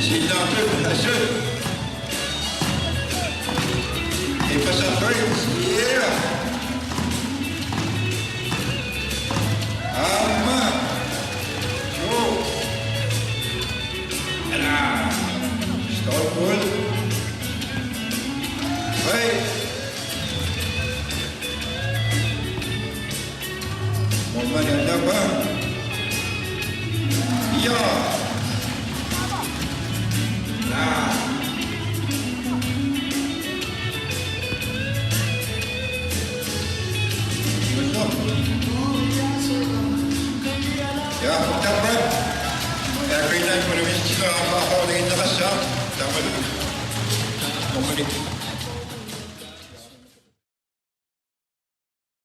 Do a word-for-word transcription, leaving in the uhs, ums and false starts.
Silape, ashe. Ipasarpavit, yeah. Aamma. Jo. Ala. Stoltmund. Hej. Målmanden er på. Ja. Ja. Ja, tappara. Ja, Greenland, kun vi skal have, har det en, der er så. Der var det. Målmanden.